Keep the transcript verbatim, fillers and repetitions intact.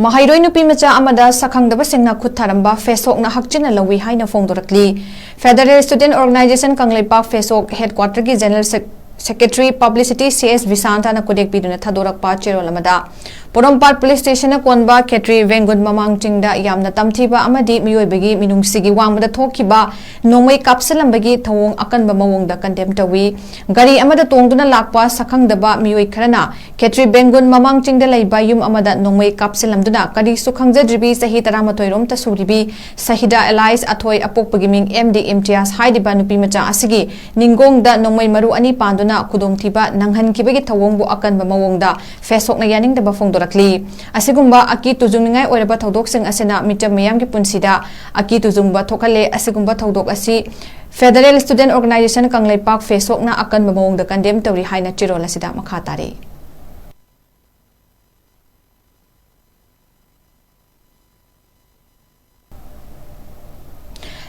ꯃꯍꯩꯔꯣꯏ ꯅꯨꯄꯤ ꯃꯆꯥ ꯑꯃꯗ ꯁꯛꯈꯪꯗꯕꯁꯤꯡꯅ ꯈꯨꯠ ꯊꯥꯔꯝꯕ ꯐꯦꯁꯣꯛꯅ ꯍꯛꯆꯤꯟꯅ ꯂꯧꯏ ꯍꯥꯏꯅ ꯐꯣꯡꯗꯣꯔꯛꯂꯤ꯫ Federal Student Organization Kangleipak ꯐꯦꯁꯣꯛ headquarter ꯒꯤ General Sec-, Secretary Publicity C S ꯕꯤꯁꯥꯟꯇꯅ ꯈꯨꯗꯦꯛ ꯄꯤꯗꯨꯅ ꯊꯥꯗꯣꯔꯛꯄ ꯆꯦꯔꯣꯜ ꯑꯃꯗ, ꯄꯣꯔꯣꯝꯄꯥꯠ police station ꯅ ꯀꯣꯟꯕ ꯈꯦꯇ꯭ꯔꯤ ꯕꯦꯡꯒꯨꯟ ꯃꯃꯥꯡ ꯆꯤꯡꯗ ꯌꯥꯝꯅ ꯇꯝꯊꯤꯕ ꯑꯃꯗꯤ ꯃꯤꯑꯣꯏꯕꯒꯤ ꯃꯤꯅꯨꯡꯁꯤꯒꯤ ꯋꯥꯡꯃꯗ ꯊꯣꯛꯈꯤꯕ ꯅꯣꯡꯃꯩ ꯀꯥꯞꯁꯤꯜꯂꯝꯕꯒꯤ ꯊꯧꯑꯣꯡ ꯑꯀꯟꯕ ꯃꯑꯣꯡꯗ condemn ꯇꯧꯏ꯫ ꯒꯥꯔꯤ ꯑꯃꯗ ꯇꯣꯡꯗꯨꯅ ꯂꯥꯛꯄ ꯁꯛꯈꯪꯗꯕ ꯃꯤꯑꯣꯏ ꯈꯔꯅ ꯈꯦꯇ꯭ꯔꯤ ꯕꯦꯡꯒꯨꯟ ꯃꯃꯥꯡ ꯆꯤꯡꯗ ꯂꯩꯕ ꯌꯨꯝ ꯑꯃꯗ ꯅꯣꯡꯃꯩ ꯀꯥꯞꯁꯤꯜꯂꯝꯗꯨꯅ ꯀꯔꯤꯁꯨ ꯈꯪꯖꯗ꯭ꯔꯤꯕꯤ ꯆꯍꯤ ꯇꯔꯥꯃꯥꯊꯣꯏ ꯔꯣꯝꯇ ꯁꯨꯔꯤꯕꯤ ꯁꯍꯤꯗꯥ ꯑꯦꯂꯥꯏꯁ ꯑꯊꯣꯏ, ꯑꯄꯣꯛꯄꯒꯤ ꯃꯤꯡ ꯑꯦꯝ ꯗꯤ ꯏꯝꯇꯤꯌꯥꯖ ꯍꯥꯏꯔꯤꯕ ꯅꯨꯄꯤ ꯃꯆꯥ ꯑꯁꯤꯒꯤ ꯅꯤꯡꯒꯣꯡꯗ ꯅꯣꯡꯃꯩ ꯃꯔꯨ ꯑꯅꯤ ꯄꯥꯟꯗꯨꯅ ꯈꯨꯗꯣꯡꯊꯤꯕ ꯅꯪꯍꯟꯈꯤꯕꯒꯤ ꯊꯧꯑꯣꯡꯕꯨ ꯑꯀꯟꯕ ꯃꯑꯣꯡꯗ ꯐꯦꯁꯣꯛꯅ ꯌꯥꯅꯤꯡꯗꯕ ꯐꯣꯡꯗꯣꯔꯛꯂꯤ꯫ ꯑꯁꯤꯒꯨꯝꯕ ꯑꯀꯤ ꯇꯨꯖꯨꯡꯅꯤꯡꯉꯥꯏ ꯑꯣꯏꯔꯕ ꯊꯧꯗꯣꯛꯁꯤꯡ ꯑꯁꯤꯅ ꯃꯤꯆꯝ ꯃꯤꯌꯥꯝꯒꯤ ꯄꯨꯟꯁꯤꯗ ꯑꯀꯤ ꯇꯨꯖꯨꯡꯕ ꯊꯣꯛꯍꯜꯂꯦ꯫ ꯑꯁꯤꯒꯨꯝꯕ ꯊꯧꯗꯣꯛ ꯑꯁꯤ Federal Student Organization ꯀꯪꯂꯩꯄꯥꯛ ꯐꯦꯁꯣꯛꯅ ꯑꯀꯟꯕ ꯃꯑꯣꯡꯗ condemn ꯇꯧꯔꯤ ꯍꯥꯏꯅ ꯆꯦꯔꯣꯜ ꯑꯁꯤꯗ ꯃꯈꯥ ꯇꯥꯔꯤ꯫